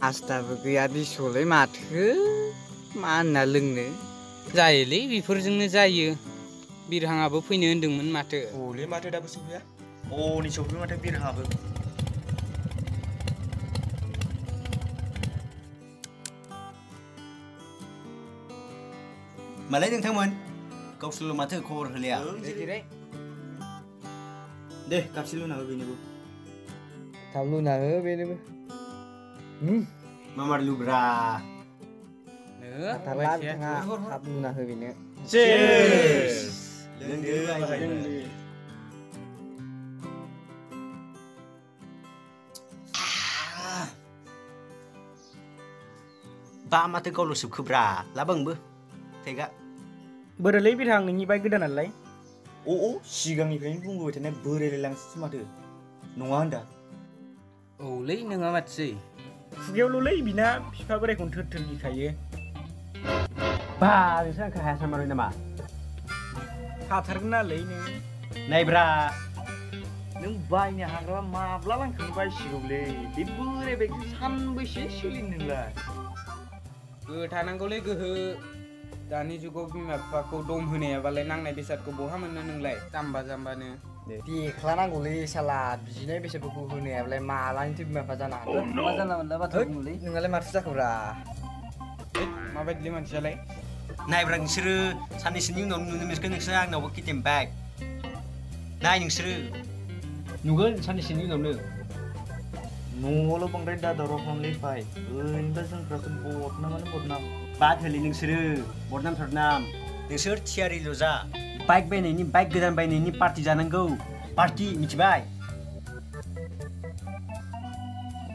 आस्थाबो गैया दिस'लै माथो मा होनना लोंनो जायोलै बेफोरजोंनो जायो बिरहांआबो फैनो होन्दोंमोन माथो अले माथो दाबो सफैया हनै सफैबाय माथो बिरहांआबो मालाय नोंथांमोन गावसोरल' माथो खबर होलाया दे कापसे लुना हो बेनोबो थाब लुना हो बेनोबो मामार लुब्रा हाथारला बिथाङा थाब लुना हो बेनो चीयर्स लोंदो लोंदो बा माथो गावल' सोबखोब्रा लाबो आंबो थेगा बोरोलै बिरहां नोंनि बाइक गोदानालाय सिगांनिफ्रायनो बुंबोबाय थानाय बोरायलायलांसैसो माथो नङा होनदा औलै नोङा माथोसै खुगायावल'लै बिना बिफा बोरायखौनो थोर थोर गिखायो बा नोंसोर आंखौ हाया सानमारो नामा हाथारगोन नालै नों नायब्रा नों बायनो हाग्राबा माब्ला लांखौनो बायसिगौलै बे बोराय बाइकजों सानबैसे सोलिनो नोंलाय गोहो थानांगौलै गोहो दानि जुगाव बिमा बिफाखौ दम होनायाबालाय नांनाय बेसादखौ बहा मोननो नोंलाय जाम्बा जाम्बानो देख्लानांगौलै साला बिनाय बेसादफोरखौ होनायालाय मालानिथो बिमा बिफा जानो हागोन मा जानला मोनला बाथ्रा बुङोलै नोंहालाय माथो जाखोब्रा माबायदिलै मानसियालाय नायब्रा नोंसोरो साननैसोनि उनाव नुनो मोनगोन नोंसोर आंनावबो केटिएम बाइक नाय नोंसोरो नुगोन साननैसोनि उनावनो न'आवल' बांद्राय दादाराव खालामलै फाय ओरैनोबा जोंफ्रासो बदनामानो बदनाम बाद होलै नोंसोरो बदनाम थरनाम नोंसोर थियारिल' जा बाइक बायनायनि बाइक गोदान बायनायनि पार्टि जानांगौ पार्टि मिथिबाय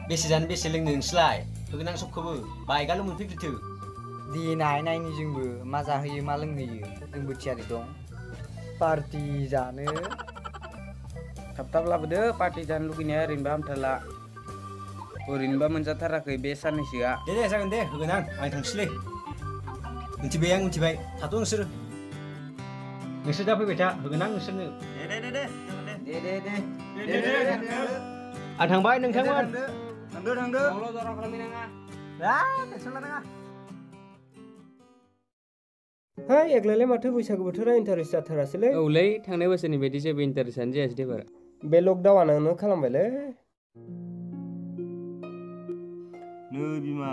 बेसे जानो बेसे लोंनो नोंसोरलाय होगोन आं सबखौबो बाइकआल' मोनफैग्रोथो देनाय नायनि जोंबो मा जाहोयो मा लोंहोयो जोंबो थियारि दं पार्टि जानो थाब थाब लाबोदो पार्टि जानो लुगैनाया ओरैनोबा हामथारला ओरैनोबा मोनजाथाराखै बे साननैसोआ दे जागोन दे होगोन आं थांसैलै मिथिबाय आं मिथिबाय थाथ' नोंसोर दा फैबाय था होगोन आं नोंसोरनो दे आं थांबाय नोंथांमोन थांदो न'ल' जरा खालामनाङा टेनसन लानाङा हाय एकलायलाय माथो बैसागु बोथोरा इन्टारेस्ट जाथारासैलै औलै थांनाय बोसोरनि बायदि जेबो इन्टारेस्टआनो जायासै देबार बे लकडाउनानो खालामबायलै नै बिमा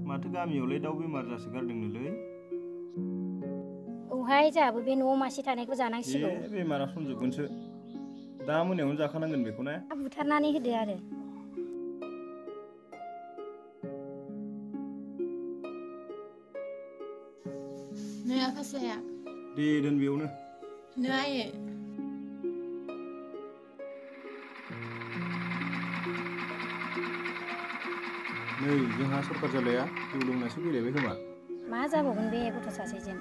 माथो गामियावलाय दाउ बेमार जासोगारदोंनोलै औहाय जोंहाबो बे न'आव मासे थानायखौ जानांसिगौ बेमारा समजोबगोनसो दा मोनायावनो जाखानांगोन बेखौ ना बुथारनानै होदो आरो नै आफासाया दे दोन बेयावनो नै आयै नै जोंहा सरकार जालाया जौ लोंनासो फैलायबाय खोमा मा जाबावगोन बे गथ' सासेजों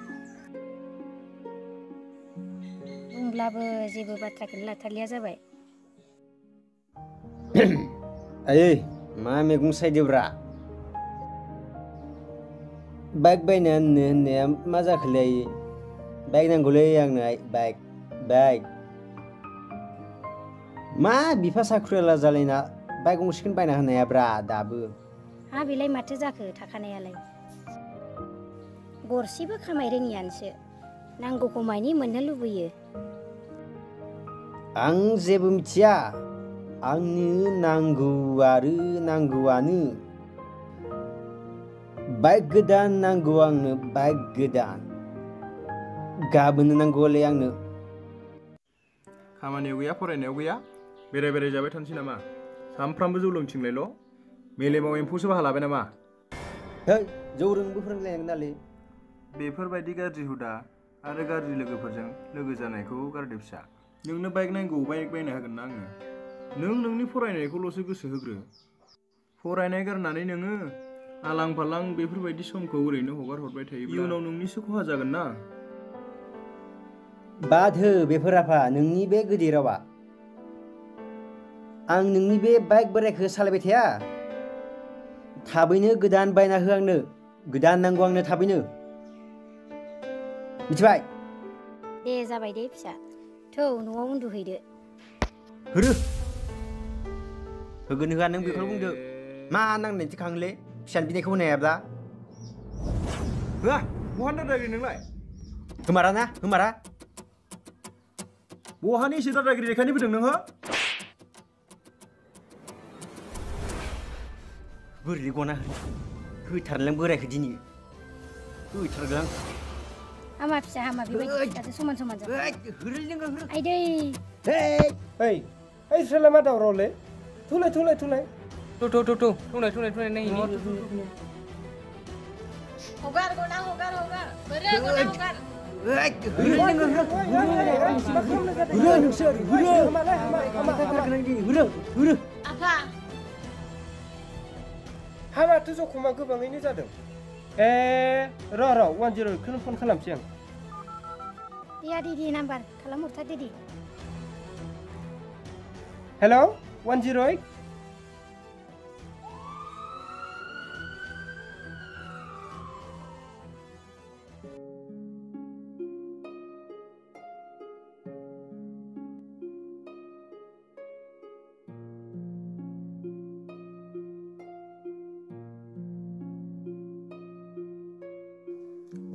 बुंब्लाबो जेबो बाथ्राखौनो लाथारलिया जाबाय आयै मा मैगं सायदोब्रा बाइक बायना होननाया मा जाखोलै आयै बाइक नांगौलै आंनो बाइक मा बिफा साख्रियाला जालायना बाइक गंसेखौनो बायना होनायाब्रा दाबो हा बेलाय माथो जाखो थाखानायालाय गरसेबो खामाय रोङियानोसो नांगौखौ मानि मोननो लुबैयो आं जेबो मिथिया आंनो नांगौ आरो नांगौआनो बाइक गोदान नांगौ आंनो बाइक गोदान गाबोन नांगौलै आंनो खामानियाव गैया फरायनायाव गैया बेराय जाबाय थानोसै नामा सामफ्रामबो जौ लोंथिंलायल' मेलेमाव एम्फौसो बाहा लाबाय नामा है जौ रोंबो फोरोंलायनांगोन नालै बेफोरबायदि गाज्रि हुदा आरो गाज्रि लोगोफोरजों लोगो जानायखौ गारदो फिसा नोंनो बाइक नांगौ बाइक बायना होगोन ना आङो नों नोंनि फरायनायखौल'सो गोसो होग्रो फरायनाय गारनानै नोङो आलां फालां बेफोरबायदि समखौ ओरैनो हगार हरबाय थायोब्ला इयुनाव नोंनिसो खहा जागोन ना बाद हो बेफोर आफा नोंनि बे गोदै रावा आं नोंनि बे बाइक बोरायखौ सालायबाय थाया थाबैनो गोदान बायना हो आंनो गोदान नांगौ आंनो थाबैनो मिथिबाय दे जाबाय दे फिसा थौ न'आव उन्दुहैदो होगोन होआ नों बेखौल' बुंदो मा नांनायथो खाङोलै फिसानि बिनायखौ होनो हायाब्ला होआ बहा दादागिरि नोंलाय होमारा ना होमारा बहानि एसे दादागिरि देखायनो फैदों नोङो बोरैलै गना होथारलां बोरायखौ दिनै होथारगोन हामा फिसा हामा बेबायदि दासो समान समान जाबाय आइदै ओइ सोरला मा दावरावलै थुलाय थुनाय नायनि हगार गना हगार बोरो गना हगार आफा हाबाथ' जखमा गोबाङैनो जादों र' 108 फन खालामसै आं दिदी नाम्बार खालामहरथार दिदी हेल' 108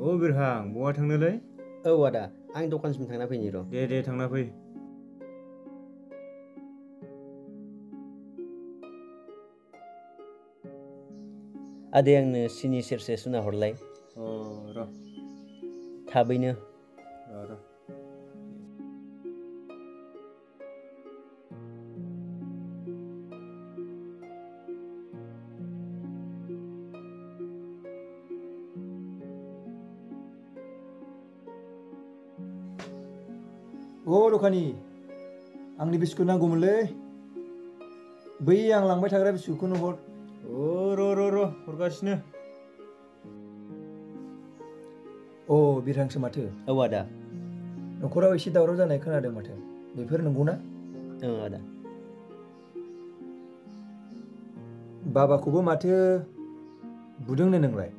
अ बिरहां बहा थांनोलै औ आदा आं दखानसिम थांना फैनि र' दे थांना फै आदै आंनो सिनि सेरसे सुना हरलाय र' थाबैनो र' दखानि आंनि बिस्कुट नांगौमोनलै बै आं लांबाय थाग्रा बिस्कुटखौनो हर र' हरगासिनो बिरहांसो माथो औ आदा न'खराव एसे दावराव जानाय खोनादों माथो बेफोर नंगौना ओं आदा बाबाखौबो माथो बुदोंनो नोंलाय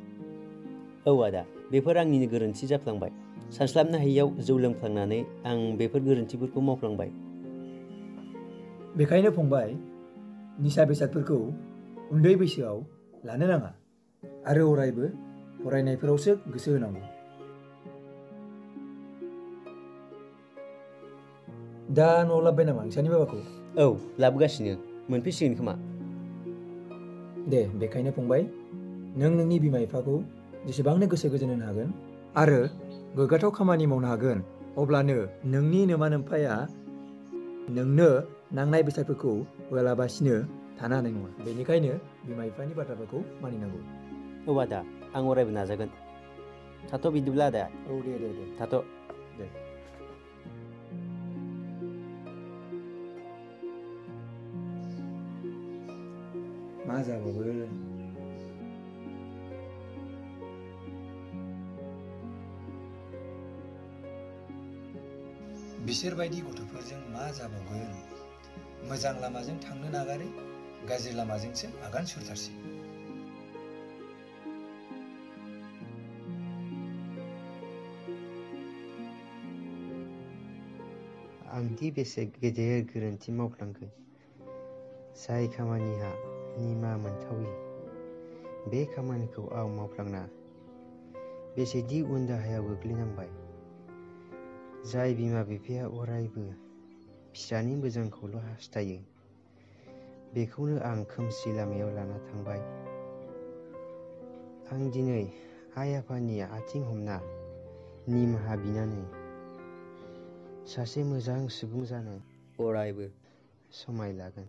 औ आदा बेफोर आंनिनो गोरोन्थि जाफ्लांबाय सानस्लाबनो हायियाव जौ लोंफ्लांनानै आं बेफोर गोरोन्थिफोरखौ मावफ्लांबाय बेखायनो फंबाय निसा बेसादफोरखौ उन्दै बैसोआव लानो नाङा आरो अरायबो फरायनायफोरावसो गोसो होनांगौ दा न'आव लाबोबाय नामा नोंसानि बाबाखौ औ लाबोगासिनो मोनफैसिगोन खोमा दे बेखायनो फंबाय नों नोंनि बिमा बिफाखौ जेसेबांनो गोसो गोजोन होनो हागोन आरो गोग्गाथाव खामानि मावनो हागोन अब्लानो नोंनि नोमा नोम्फाया नोंनो नांनाय बेसादफोरखौ होआलाबासिनो थानो हानाय नङा बेनिखायनो बिमा बिफानि बाथ्राफोरखौ मानिनांगौ औ आदा आं अरायबो नाजागोन थाथ' बिदिब्ला आदा दे थाथ' दे मा जाबावगोन बिसोरबायदि गथ'फोरजों मा जाबावगोन मोजां लामाजों थांनो नागारै गाज्रि लामाजोंसो आगान सुरथारसै आंदि बेसे गेदेर गोरोन्थि मावफ्लांखो जाय खामानिया निमाहा मोनथावै बे खामानिखौ आं मावफ्लांना बेसेदि उन दाहायाव गोग्लैनांबाय जाय बिमा बिफाया अरायबो फिसानि मोजांखौल' हास्थायो बेखौनो आं खोमसि लामायाव लाना थांबाय आं दिनै आइ आफानि आथिं हमना निमाहा बिनानै सासे मोजां सुबुं जानो अरायबो समाय लागोन